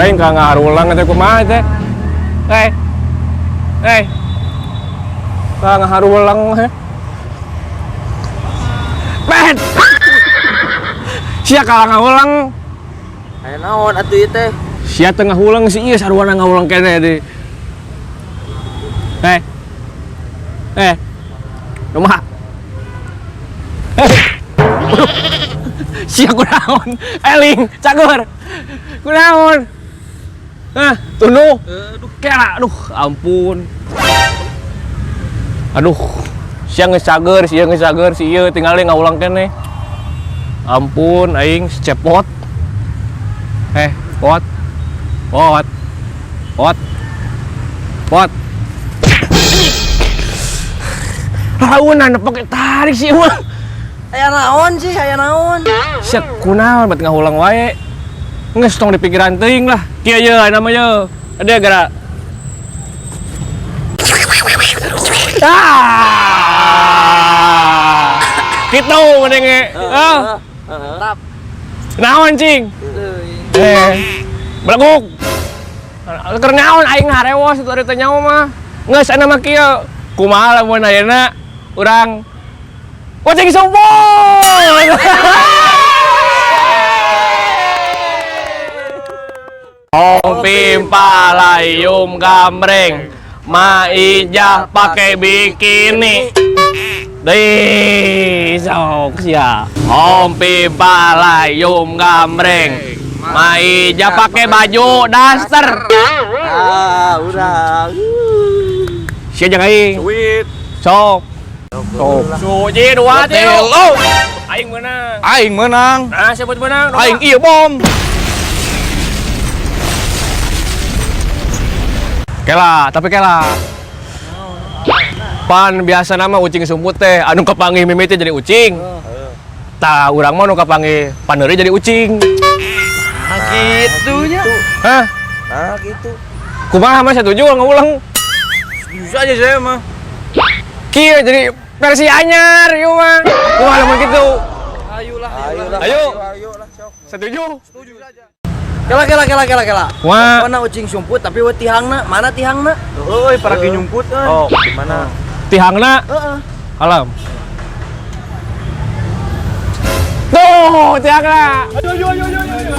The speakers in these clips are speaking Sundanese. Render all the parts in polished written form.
Lain ka ngaharulang teh kumaha teh. Eh. Eh. Ka ngaharulang teh. Bet. Sia kalah ngahuleng. Aya naon atuh ieu teh? Sia teh ngahuleng si ieu sarwana ngahuleng keneh deui. Eh. Eh. Kumaha? Eh. Sia kunaon? Eling, cagur. Kunaon? Hah, tunduh. Aduh. Kela, aduh, ampun. Aduh, sia geus cager, sia geus cager, si ieu tinggal ngaulang keneh. Ampun, aing cepot. Eh, pot. Pot. Pot. Pot. Raunan pakai tarik sih mah. Aya naon sih, aya naon? Sia kunaon bet ngahulang wae. Geus tong dipikiran teuing lah. Kieu ye aya mah ye. Ada gara. Ah. Kitu mending ge. Ah. Mantap. Naon cing? Eh. Beleguk. Keur naon aing ngarewos itu ari teh nyawa mah. Geus aya mah kieu. Kumaha lamun ayeuna urang ucing sumput. Om pimpalayum gambreng, Maijah pakai bikini. Dih, sok sia. Om pimpalayum gambreng, Maijah pakai baju daster. Ah, urang. Sia jangan aing. Duit. Sok. Sok. Suji dua tilu. Tilu. Aing menang. Aing menang. Nah, siapa menang? Aing iya bom. Kela, tapi kela. Pan biasa nama ucing sumput teh, anu kapanggih mimiti jadi ucing. Tah urang mah nu kapanggih paneuri jadi ucing. Nah, gitu nya. Hah? Nah, gitu. Kumaha mah setuju ngulang? Bisa aja saya mah. Kieu jadi versi anyar ieu mah. Kumaha lamun kitu? Ayolah, ayolah. Ayo. Ayo lah, sok. Setuju? Setuju saja. Kela kela kela kela kela. Kumaha? Mana ucing sumput tapi we tihangna, mana tihangna? Euy, para nyumput euy. Oh. Gimana? Tihangna? Heeh. Alam. Tuh, tihangna. Ayo ayo ayo ayo ayo.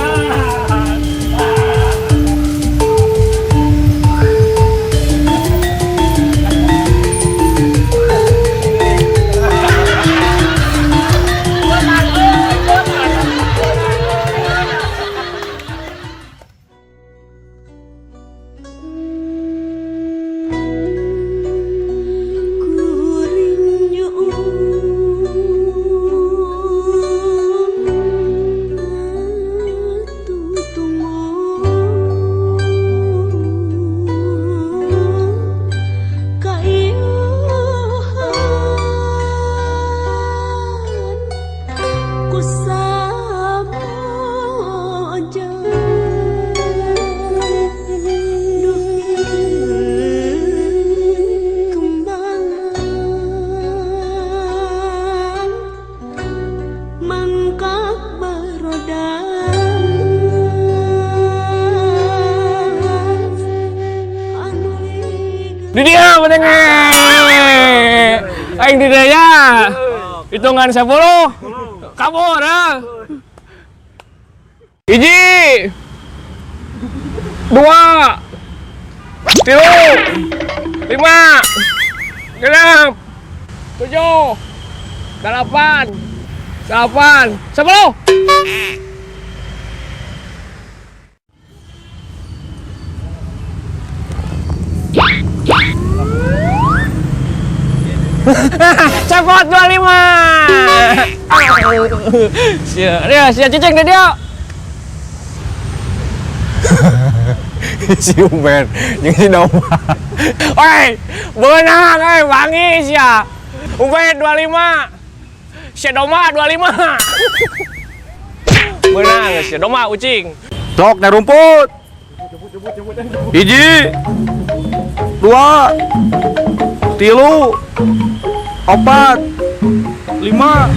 Di dia menengah. Aing di dia. Hitungan 10. Kabur ah. 1 2 3 5 6 7 8 9 10. Cepot 25. Sia, dia sia cicing dia dia. Si Uben jeung si Doma. Oi, beunang euy, wangi sia. Uben 25. Si Doma 25. Beunang si Doma ucing. Sok na rumput. 1 2 3 4 5.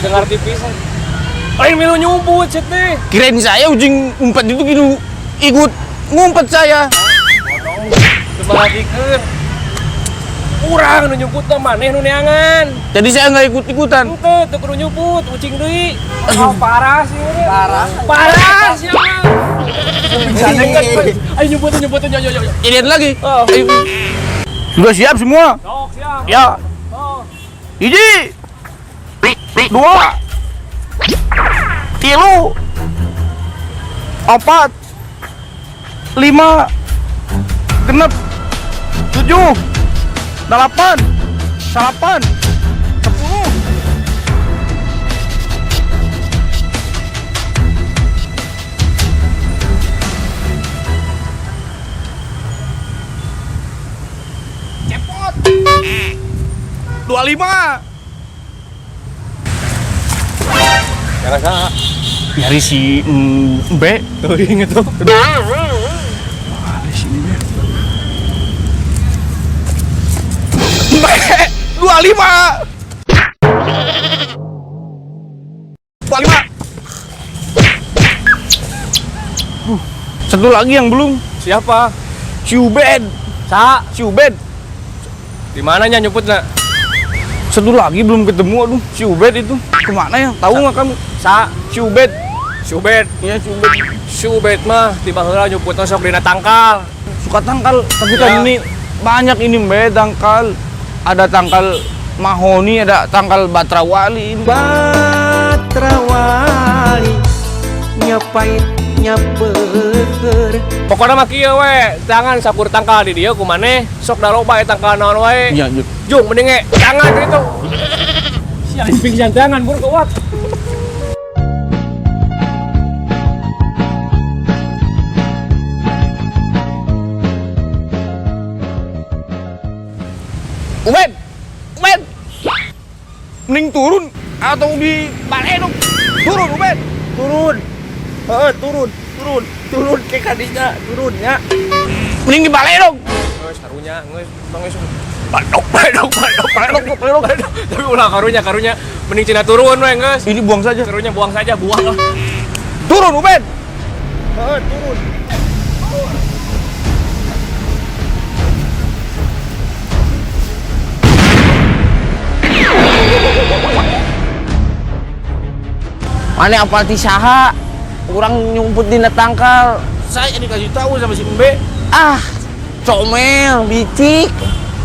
Dengar TV pisan. Lain milu nyumput sia teh. Kirain saya ucing umpat itu gitu ikut ngumpet saya. Teu perhatikeun. Urang nu nyumput teh maneh nu neangan. Jadi saya nggak ikut-ikutan. Henteu, teu kudu nyumput, ucing deui. Oh, parah sih. Parah. Parah sih mah. Ayo nyumput, nyumput, yo yo yo. Lihat lagi. Oh. Ayo. Sudah siap semua? Sok, siap. Ya. Oh. 1, 2, 3, 4, 5, 6, 7, 8, 9, 10. Cepot. 25. Jangan salah. Nyari si B. Tuh inget tuh. Mana sini dia? B 25. 25. Satu lagi yang belum. Siapa? Si Ubed. Sa. Si Ubed. Di mananya nyumputna? Satu lagi belum ketemu, aduh. Si Ubed itu kemana ya? Tahu nggak kamu? Sa. Si Ubed. Si Ubed. Iya, si Ubed. Si Ubed mah tiba heula nyumputna sok dina tangkal. Suka tangkal, tapi kan Ya. ini banyak ini Mbak tangkal. Ada tangkal mahoni, ada tangkal batrawali ini. Batrawali nyapait nyapeker. Pokoknya mah kieu we, jangan sakur tangkal di dieu ku maneh, sok da loba eta tangkal naon wae. Iya, iya. Jung mending ge jangan gitu. Sia pingsan jangan bur kuat. Ubed, Ubed. Mending turun atau di balai dong. Turun, Ubed. Turun. Heeh, turun, turun, turun ke kadinya, turun ya. Mending di balai dong. Geus karunya, geus tong geus. Badok, badok, badok, badok, badok, badok. Tapi ulah karunya, karunya mending cina turun we geus. Ini buang saja. Karunya buang saja, buang lah. Turun, Ubed. Heeh, turun. Mana apal ti saha? Urang nyumput dina tangkal. Saya dikasih tahu sama si Mbe. Ah, comel, licik.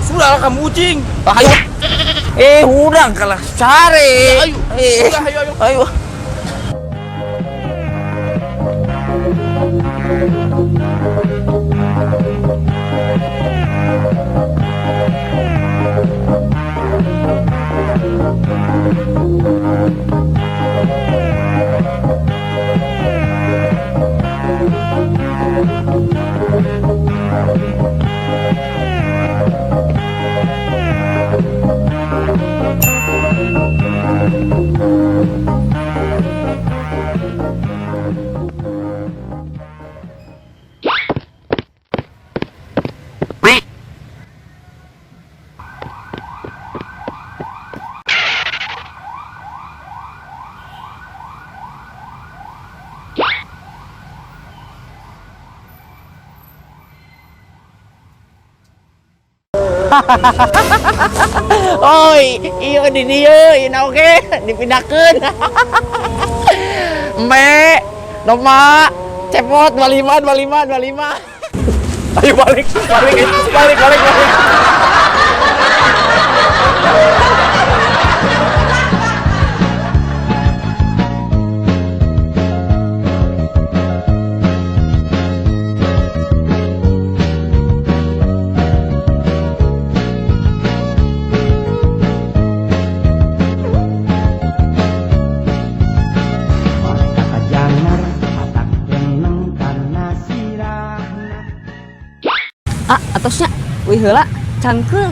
Sudahlah kamu ucing. Ayo. Urang kalah cari. Ayo. Sudah, ayo, ayo. Ayo. Oi, iya di dieu, ieu oge dipindahkeun. Embe, Doma, cepot 25 25 25. Ayo balik, balik, balik, balik, balik. Ah, atosnya, wih heula, cangkeul.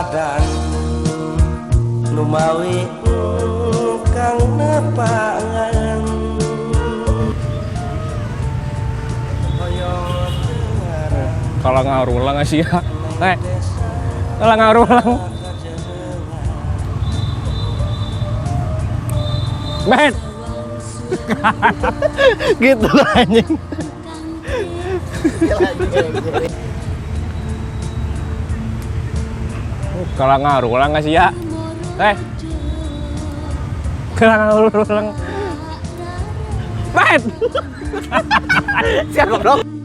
Ramadan Numawi kang nepangan. Hoyong Kalau ngarulang sih ya. Eh. Kalau ngarulang. Bet. Gitu anjing. Kalau ngarulang sih ya. Eh. Kalau ngarulang. Bet. Siapa goblok?